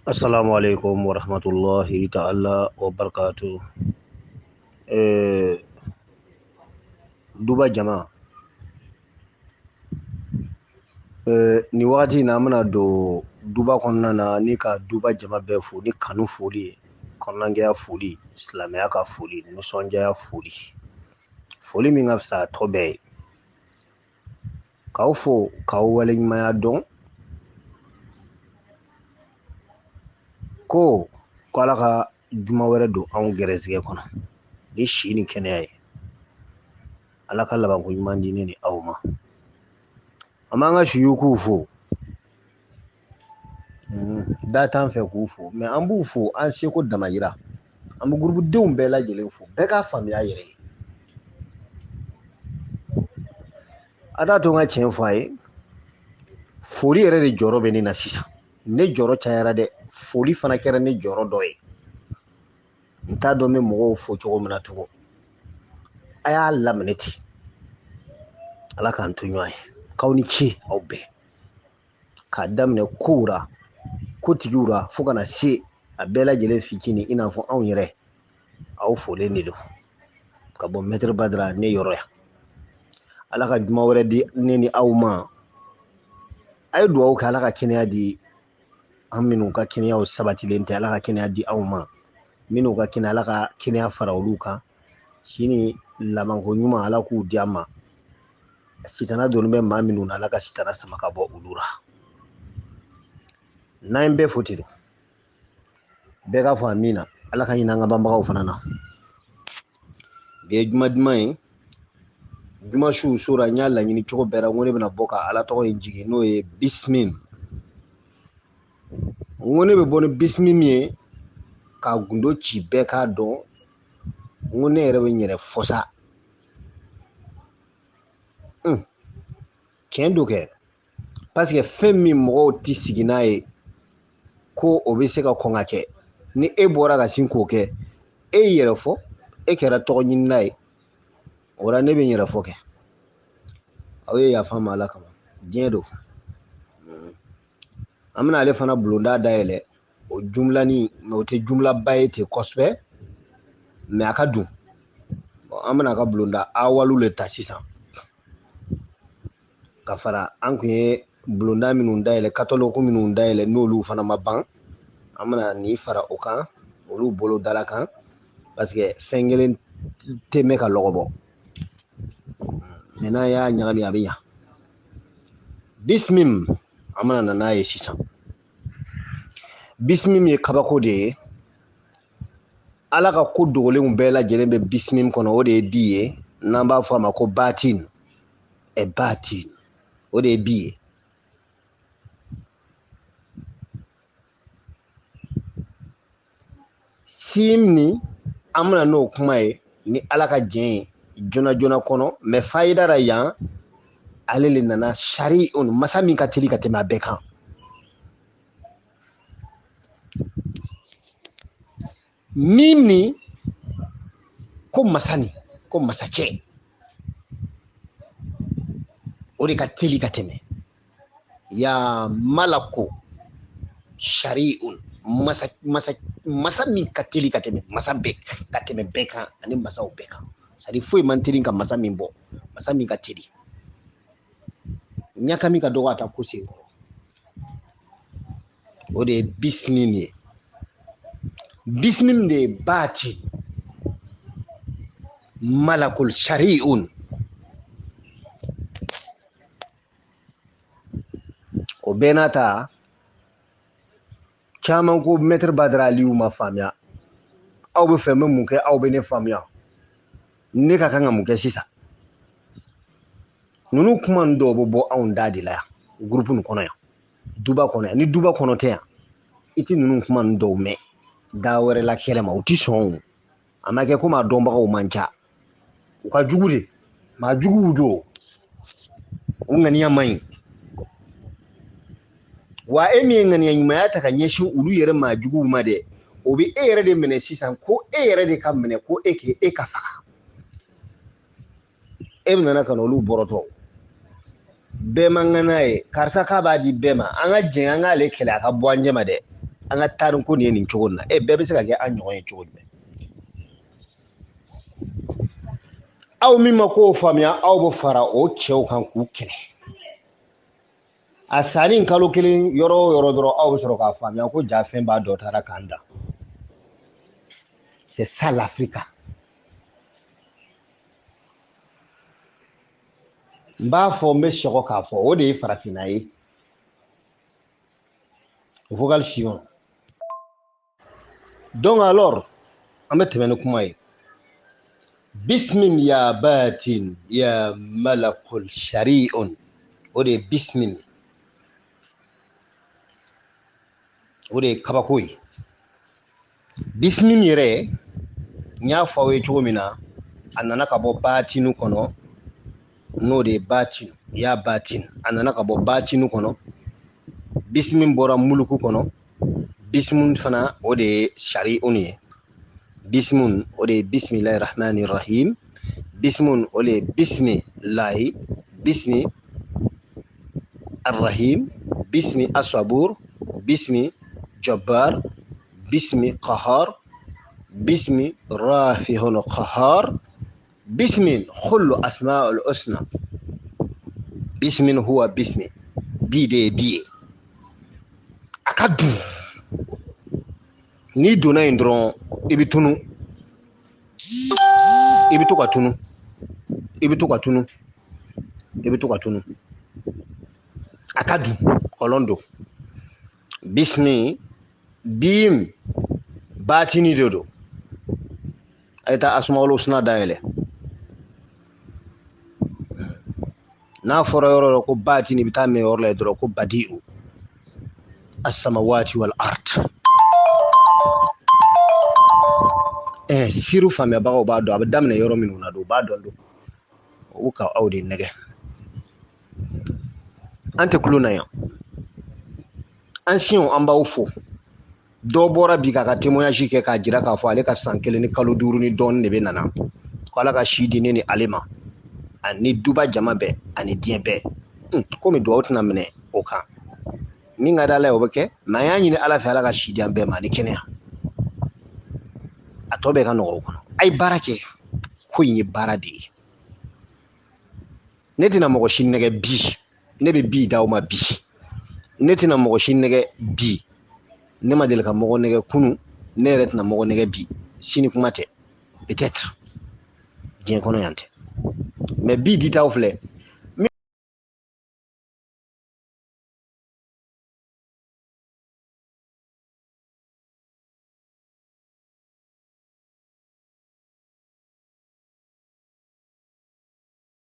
Assalamu alaikum wa rahmatullahi ta'ala wa barakatuh. Duba jama. Nin wagati in na an bɛna don duba kɔnɔna na ni ka duba jama bɛɛ fo ni kanu foli ye, kɔnɔnajɛya foli, silamɛya ka foli, nisɔndiya foli. Foli min ka fisa tɔ bɛɛ ye. K'aw fo k'aw waleɲumanya dɔn ko ko Ala ka juma wɛrɛ don anw gɛrɛsɛgɛ kɔnɔ ni si ni kɛnɛya ye. Ala ka labanko ɲuman di ne ni aw ma. An b'an ka suyukuw fo. Da t'an fɛ k'u fo, mais an b'u fo an seko damayira. An bɛ gurupudenw bɛɛ lajɛlen fo, bɛɛ k'a faamuya yɛrɛ ye. A t'a to n ka tiɲɛ fɔ a ye, foli yɛrɛ de jɔyɔrɔ bɛ ne na sisan. Ne jɔyɔrɔ cayara dɛ, foli fana kɛra ne jɔyɔrɔ dɔ ye. N t'a dɔn n bɛ mɔgɔw fo cogo min na tugun. A y'a laminɛ ten. Ala k'an to ɲɔgɔn ye. K'aw ni ce aw bɛɛ. K'a daminɛ kow ra, kotigiw ra, fo ka na se a bɛɛ lajɛlen fitinin i n'a fɔ anw yɛrɛ. Aw folen de don. Ka bɔ Maître Badara ne yɔrɔ yan. Ala ka juma wɛrɛ di ne ni aw ma. A ye dugawu kɛ Ala ka kɛnɛya di an minnu ka kɛnɛyaw sabatilen tɛ, Ala ka kɛnɛya di aw ma. Minnu ka kɛnɛ, Ala ka kɛnɛya fara olu kan. Sini labanko ɲuman Ala k'u di an ma. Sitana donni bɛ maa minnu na, Ala ka sitana sama ka bɔ olu la. N'an ye bɛɛ fo ten, bɛɛ k'a fɔ amina. Ala ka hinɛ an ka banbagaw fana na. Bi ye juma duman ye. Juma su sora n y'a laɲini cogo bɛɛ la, n ko ne bɛna bɔ ka Ala tɔgɔ in jigin, n'o ye bismim. N ko ne bɛ bɔ ni bismim ye k'a gundo ci bɛɛ k'a dɔn. N ko ne yɛrɛ bɛ n yɛrɛ fɔ sa. Tiɲɛ don kɛ. Parce que fɛn min mɔgɔw ti sigi n'a ye ko o bɛ se ka kɔn ka kɛ, ni e bɔra ka sin k'o kɛ, e y'i yɛrɛ fɔ, e kɛra tɔgɔ ɲinina ye. O la ne bɛ n yɛrɛ fɔ kɛ. Aw ye yafa n ma Ala kama. Diɲɛ don. An bɛna ale fana bulonda dayɛlɛ o jumlani, mais o tɛ jumlaba ye ten kosɛbɛ, mais a ka dun. An bɛna a ka bulonda awalu le ta sisan. Ka fara an kun ye bulonda minnu dayɛlɛ, katalogu minnu dayɛlɛ, n'olu fana ma ban, an bɛna nin fara o kan, olu bolo dala kan, parce que fɛn kelen tɛ mɛn ka lɔgɔ bɔ. Mais n'an y'a ɲagami a bɛ ɲa. Bismim, an bɛna na n'a ye sisan. Bismim ye kabako de ye. Ala ka ko dogolenw bɛɛ lajɛlen bɛ bismim kɔnɔ, o de ye bi ye, n'an b'a fɔ a ma ko batin. Ɛ batin, o de ye bi ye. Sim ni an bɛna n'o kuma ye ni Ala ka jɛn ye joona joona kɔnɔ, mais fayida la yan, ale le nana sari on masa min ka teli ka tɛmɛ a bɛɛ kan. Mim ni ko masa ni ko masacɛ, o de ka teli ka tɛmɛ. Ya malako shari'un, masa, masa, masa min ka teli ka tɛmɛ masa bɛɛ, ka tɛmɛ bɛɛ kan ani masaw bɛɛ kan. C'est-à-dire foyi man teli ka masa min bɔ, masa min ka teli. Ɲagami ka dɔgɔ a ta ko sen kɔrɔ. O de ye bismim ye. Bismim de ye baati malakul shari'un. O bɛɛ n'a ta, caman ko Maître Badara Aliyu ma faamuya. Aw bɛ fɛ n bɛ mun kɛ, aw bɛ ne faamuya. Ne ka kan ka mun kɛ sisan? Ninnu kuma ninnu dɔw bɛ bɔ anw da de la yan, groupe nin kɔnɔ yan, duba kɔnɔ yan. Ni duba kɔnɔ tɛ yan, i tɛ ninnu kuma ninnu dɔw mɛn da wɛrɛ la kɛlɛ ma, u ti sɔn o. A ma kɛ komi a dɔnbagaw man ca. U ka jugu de, maa juguw don, u ŋaniya man ɲi. Wa e min ye ŋaniya ɲumanya ta ka ɲɛsin olu yɛrɛ maa juguw ma dɛ, o bɛ e yɛrɛ de minɛ sisan, ko e yɛrɛ de ka minɛ, ko e k'e ka faga. E nana ka na olu bɔrɔtɔ. Bɛɛ man kan n'a ye, karisa k'a b'a di bɛɛ ma, an ka jɛn an k'ale kɛlɛ a ka bɔ an ɲɛ ma dɛ. An ka taa ni ko nin ye nin cogo in na. E bɛɛ bɛ se ka kɛ an ɲɔgɔn ye cogo jumɛn? Aw min ma kow faamuya, aw bɛ fara o cɛw kan k'u kɛlɛ. A sanni kalo kelen yɔrɔ o yɔrɔ dɔrɔn, aw bɛ sɔrɔ k'a faamuya ko ja fɛn b'a dɔ taara k'an dan. C'est ça l'Afrique. N b'a fɔ, n bɛ sɔgɔ k'a fɔ, o de ye farafinna ye. Vocal suivant. Donc alors, an bɛ tɛmɛ ni kuma ye. Bismin ya batin ya malakul shari'un. O de ye bismin. O de ye kabako ye. Bismin yɛrɛ, n y'a fɔ aw ye cogo min na, a nana ka bɔ batinu kɔnɔ, n'o de ye batinu, ya batin. A nana ka bɔ batinu kɔnɔ. Bismin bɔra muluku kɔnɔ. Bismun fana, o de ye shari'un ye. Bismun, o de ye bismillahi rahmani rahim. Bismun, o de ye bismillahi, bismi arrahim, bismi asabur, bismi jabbar, bismi qahar, bismi rafihun qahar, bismin kullu asma'ul husna. Bismin huwa bismi. Bi de ye bi ye. A ka dun. N'i donna yen dɔrɔn, i bɛ tunu. I bɛ to ka tunu. I bɛ to ka tunu. I bɛ to ka tunu. A ka dun. Kɔlɔn don. Bismi bim batini de don. A ye taa Asumawolo Husna dayɛlɛ. N'a fɔra yɔrɔ yɔrɔ ko batini, i bɛ taa mɛn yɔrɔ la dɔrɔn ko badi'u as-samawati wal ard. Siru faamuyabagaw b'a dɔn, a bɛ daminɛ yɔrɔ minnu na don, u b'a dɔn don. U ka aw de nɛgɛ. An tɛ kulon na yan. Anciens, an b'aw fo. Dɔ bɔra bi k'a ka témoignage kɛ k'a jira k'a fɔ ale ka san 1 ni kalo 5 ni dɔɔnin de bɛ nana. Ko Ala ka si di ne ni ale ma, ani duba jama bɛɛ, ani diɲɛ bɛɛ. Komi duwawu tɛna minɛ o kan. Min ka di Ala ye, o bɛ kɛ. Mais an y'a ɲini Ala fɛ, Ala ka si di an bɛɛ ma ani kɛnɛya. A tɔ bɛɛ ka nɔgɔ o kɔnɔ. A ye baara kɛ. Ko in ye baara de ye. Ne tɛna mɔgɔ si nɛgɛ bi. Ne bɛ bi d'aw ma bi. Ne tɛna mɔgɔ si nɛgɛ bi. Ne ma deli ka mɔgɔ nɛgɛ kunu. Ne yɛrɛ tɛna mɔgɔ nɛgɛ bi. Sini kuma tɛ. Peut-être. Diɲɛ kɔnɔ yan tɛ. Mais bi ditaw filɛ.